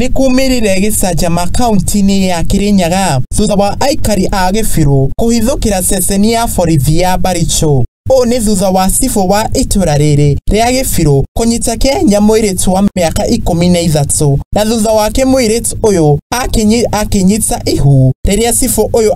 Nĩ kumĩrire gĩcanjama kaunti-inĩ ya Kirinyaga thutha wa aikari a Gĩbirũ kũhithũkĩra ceceni ya borithi ya Baricho. Ũũ nĩ thutha wa cibũ wa itũra rĩrĩ rĩa Gĩbirũ kũnyita kĩahinya mũirĩtu wa mĩaka 13 na thutha wake mũirĩtu ũyũ akĩnyita ihu rĩrĩa cibũ ũyũ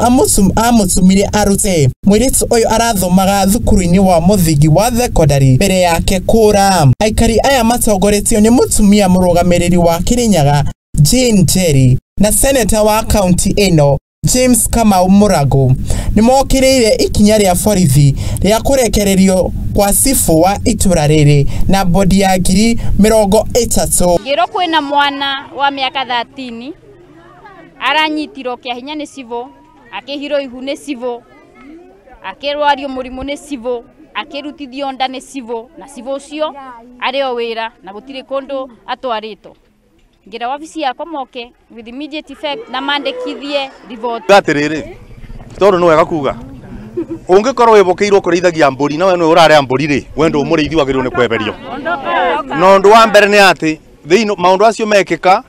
amũtumire arute. Mũirĩtu ũyũ arathomaga thukuru-inĩ wa mũthingi wa thekondarĩ mbere yake kũra. Aikari aya matongoretio nĩ mũtumia mũrũgamĩrĩri wa Kirinyaga Jane Njeri na seneta wa kaunti ĩno James Kamau Mũrago nĩmokĩrĩire ikinya rĩa borithi rĩa kũrekererio kwa cibũ wa itũra rĩrĩ na bodi ya 30,000. Ngĩrwo kwĩna mwana wa mĩaka 13 aranyitirwo kĩa hinya nĩ cibũ, akĩhirwo ihu nĩ cibũ, akĩrwario mũrimũ nĩ cibũ, akĩrutithio nda nĩ cibũ, na cibũ ũcio arĩ o wĩra na gũtirĩ kũndũ atwarĩtwo. Ngira wabici yakwa moke with immediate effect na mandĩkithie riboti. Atiriri tondu nĩ wega kuga ũngĩkorwo wĩbokeirwo kũrĩithagia mbũri na we nĩwe ũrarĩa mbũri rĩ, we ndũ mũrĩithi wagĩrĩirwo nĩ kweherio. Na ũndũ wa mbere nĩ atĩ thĩinĩ maũndũ acio mekĩka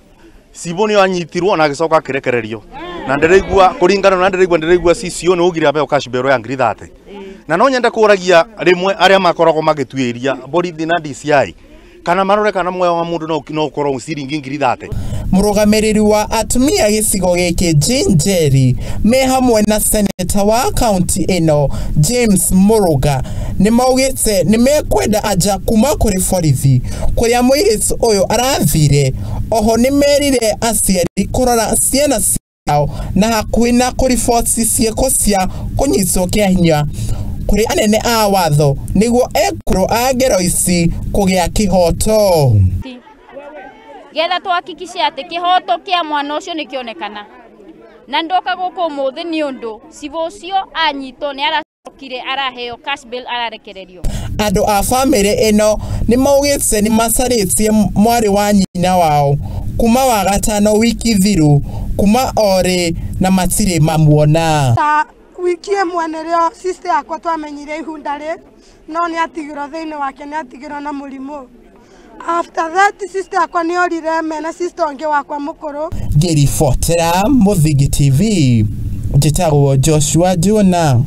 cibũ nĩ anyitirwo na agĩcoka akĩrekererio. Na ndĩraigua kũringana na ndĩraigua CCO nĩ ugire abeo cash bail ya 30,000. Na no nyende kũragia rĩmwe arĩa makoragwo magĩtuĩria borithi na DCI kana marore kana muoyo wa mundu no ukorwo ciringi 30,000. Mũrũgamĩrĩri wa atumia gĩcigo gĩkĩ Jane Njeri me hamwe na seneta wa kaunti ĩno James Mũrũga nĩ maugĩte nĩ mekwenda anja kuma kũrĩ borithi kũrĩa mũirĩtu ũyũ arathire. Oho nĩ merire aciari kũrora ciana ciao na hakuhĩ na kũriboti ciĩko cia kũnyitwo kĩa hinya kũrĩ anene a watho nĩguo ekũrũ a ngero ici kũgĩa kĩhoto. Getha tuhakikishe atĩ kĩhoto kĩa mwana ũcio nĩ kĩonekana. Na ndoka gũkũ ũmũthĩ nĩ ũndũ cibũ ũcio anyitwo nĩ aracokire araheo cash bail ararekererio. Andũ a bamĩrĩ ĩno nĩ maugĩte nĩ macarĩtie mwarĩ wa nyina wao kuma wagatano wiki thiru kuma orĩ na matirĩ mamuona. Wiki ĩmwe nĩrĩo sister yakwa twamenyire ihunda rĩ, no nĩ atigirwo thĩinĩ wake, nĩ atigirwo na mũrimũ. After that sister yakwa nĩ orire mena sister ũngĩ wakwa mũkũrũ. Ngĩribotera Mũthingi TV, njĩtagwo Joshua Jona.